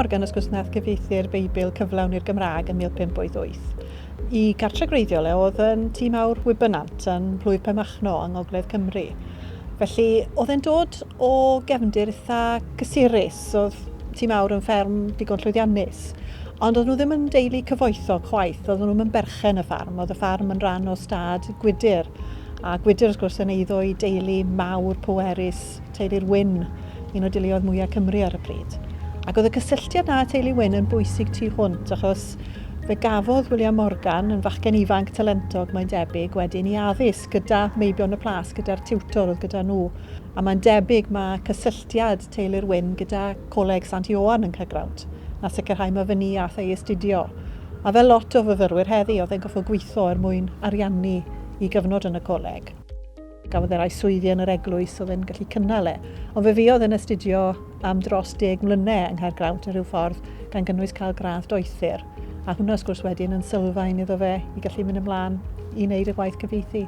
Morgan, wrth gwrs, nath gyfieithu'r Beibl cyflawn i'r Gymraeg yn 1588. I gartre gwreiddiol e oedd yn tŷ mawr Wybynant yn plwyf Penmachno yng Ngogledd Cymru. Felly, oedd e'n dod o gefndir eitha cysurus, oedd tŷ mawr yn fferm digon llwyddiannus. Ond oedd nhw ddim yn deulu cyfoethog chwaith, oedd nhw'n yn berchen y ffarm, oedd y ffarm yn rhan o stad Gwydir. A Gwydir, wrth gwrs, yn eiddo i deulu mawr pwerus teulu'r Wyn, un o deuluoedd mwyaf Cymru ar y pryd. Ac oedd y cysylltiad na teulu Wyn yn bwysig tu hwnt, achos fe gafodd William Morgan yn fachgen ifanc talentog, mae'n debyg, wedyn i addysg gyda meibion y plas, gyda'r tiwtor oedd gyda nhw. A mae'n debyg mae cysylltiad teulu'r Wyn gyda Coleg Sant Ioan yn Caergrawnt, na sicrhau mae fyny ath ei astudio. A fel lot o fyfyrwyr heddi, oedd e'n goffo gweithio er mwyn ariannu i gyfnod yn y coleg. Gafodd e rai swyddi yn yr eglwys oedd e'n gallu cynnal e. Ond fe fuodd e'n astudio am dros 10 mlynedd yng Nghaergrawnt yn rhyw ffordd, gan gynnwys cael gradd doethur. A hwnna, wrth gwrs, wedyn yn sylfaen iddo fe i gallu mynd ymlaen i wneud y gwaith cyfieithu.